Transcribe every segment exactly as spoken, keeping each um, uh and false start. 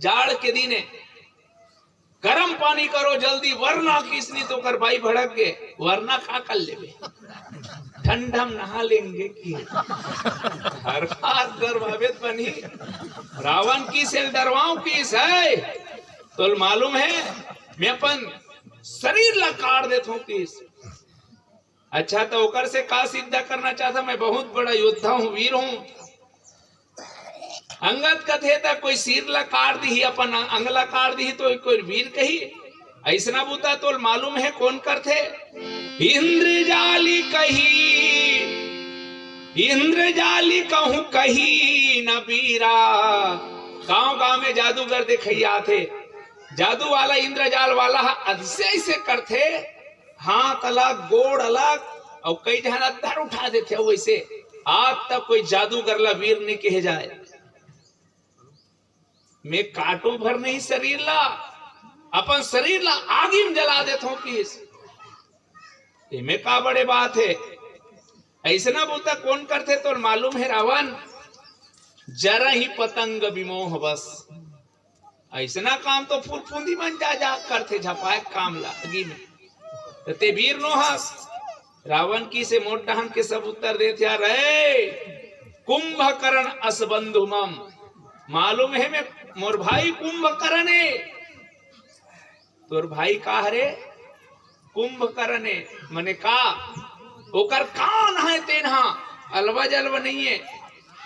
जाड़ के दिन हे, गरम पानी करो जल्दी, वरना किसनी तो कर बाई भड़क गे, वरना का कर लेबे, ठंडा में नहा लेंगे कि हर बात डरवावे त बनी। रावण किस हे डरवाऊं किस हे, तोल मालूम हे, मैं अपन शरीर ला काट देत हूं किस। अच्छा, तो ओकर से का सिद्ध करना चाहता? मैं बहुत बड़ा योद्धा हूं, वीर हूं। अंगद कथे त कोई सिर ला काट दिही, अपन अंग ला काट दिही, तो कोई वीर कही? ऐसना बूता तोल मालूम हे कोन करथे? इंद्रजाली कही, इंद्रजाली कहूं कही न बीरा। गांव गांव में जादूगर देखइया आथे, जादू वाला इंद्रजाल वाला ह अइसे अइसे करथे, हाथ अलग, गोड़ अलग, अउ कई झन अधर उठा देथे। वइसे आज तक कोई जादूगर ला वीर नइ कहे जाए। मैं काटो भर नहीं शरीर ला, अपन शरीर ला आगी में जला देत हूं किस। एमे का बड़े बात हे? ऐसना बूता कोन करथे तोर मालूम हे रावण? जरा ही पतंग विमोह बस। ऐसना काम तो फुरफुंदी मन जा जा करथे, झपाए काम ला आगी में। त ते वीर नो हस? रावण किस हे मोर डहन के सब उत्तर देत हे, अरे कुंभकर्ण अस बंधु मम। मालूम हे मैं, मोर भाई कुंभकर्ण हे। तोर भाई का हरे? कुंभकर्ण हे। मने का? ओकर कान हे तेन हा, अलवा जलवा नहीं हे,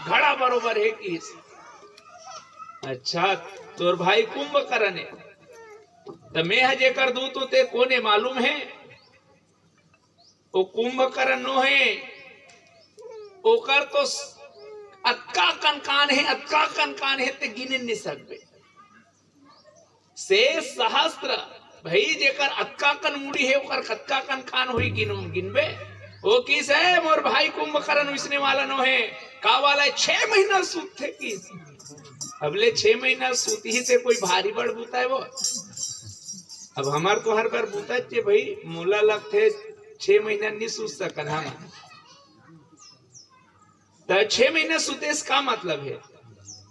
घड़ा बरोबर हे किस। अच्छा, तोर भाई कुंभकर्ण हे, त मैं ह जेकर दूत हूं ते कोन हे मालूम हे? ओ कुंभकर्ण नो हे, ओकर तो स-, अतका कन कान हे, अतका कन कान हे, ते गिने नइ सकबे। शेष सहस्त्र, भाई, जेकर अतका कन मुड़ी हे, ओकर कतका कन कान होही, गिन-, गिनबे? ओ किस हे, मोर भाई कुंभकर्ण वइसने वाला नो हे, का वाला हे, छह महीना सूतथे किस। अब ले छह महीना सूतही ते कोई भारी बड़ बूता हे वो। अब हमर तुंहर बर बूता हे भाई, मोला लगथे छह महीना नइ सूत सकन हम। त छह महीना सुते से का मतलब हे?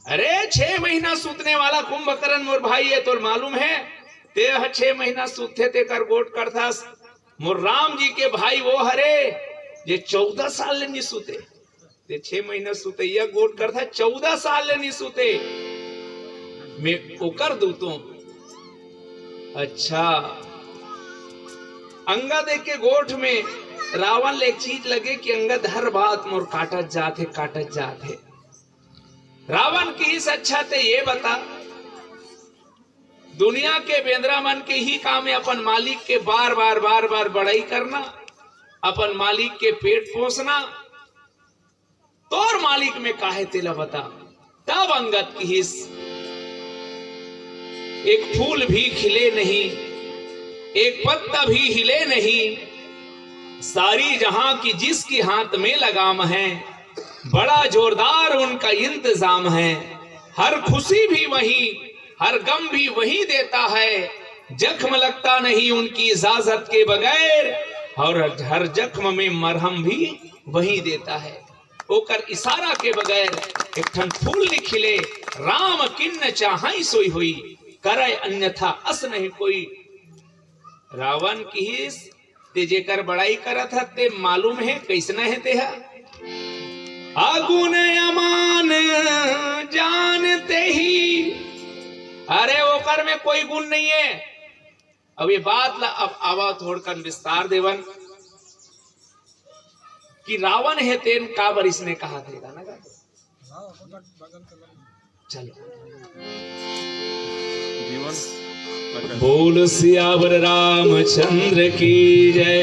अरे, छह महीना सुतने वाला कुंभकर्ण मोर भाई हे, तोर मालूम हे? ते ह छह महीना सुतथे, तेकर गोठ करथस। मोर राम जी के भाई वो हरे, जे चौदह साल ले नइ सुते। ते छह महीना सुतइया गोठ करथा, चौदह साल ले नइ सुते। मैं ओकर दूत हूं। अच्छा, अंगद के गोठ में रावण ले एक चीज लगे कि अंगद हर बात मोर काटत जात हे, काटत जात हे। रावण किहिस, अच्छा ते ये बता, दुनिया के बेंदरा मन के ही काम हे अपन मालिक के बार बार, बार बार बड़ाई करना, अपन मालिक के पेट पोसना। तोर मालिक में का हे तेला बता। तब अंगद किहिस, एक फूल भी खिले नहीं, एक पत्ता भी हिले नहीं, सारी जहां की जिसकी हाथ में लगाम है, बड़ा जोरदार उनका इंतजाम है। हर खुशी भी वही, हर गम भी वही देता है, जख्म लगता नहीं उनकी इजाजत के बगैर, और हर जख्म में मरहम भी वही देता है। ओकर इशारा के बगैर एक ठन फूल नइ खिले। राम किन्न चाहई सोई होई, करे अन्यथा अस नहीं कोई। रावण किहिस, ते जेकर बड़ाई करत ह, ते मालूम हे कइसना हे ते ह? अगुन अमान जानते ही। अरे, ओकर में कोई गुण नहीं हे। अब ये बात ला अब आवा थोड़कन विस्तार देवन कि रावण हे तेन काबर इसने कहा थे, गाना गा दो। चलो। जीवन। बोल सियावर रामचंद्र की जय।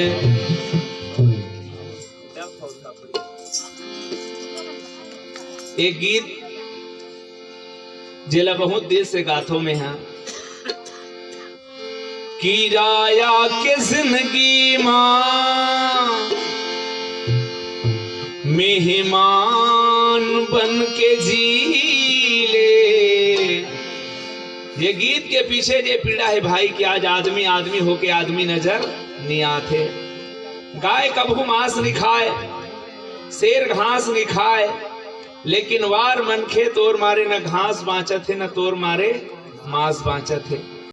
एक गीत जेला बहुत दिल से गाथो में हा, कि राया के जिंदगी मा मेहमान बन के जी ले। ये गीत के पीछे जे पीड़ा हे भाई, कि आज आदमी आदमी होके आदमी नजर नइ आथे। गाय कभू मांस नइ खाय, शेर घास नइ खाय, लेकिन वार मनखे तोर मारे न घास बांचत हे, न तोर मारे मांस बांचत हे।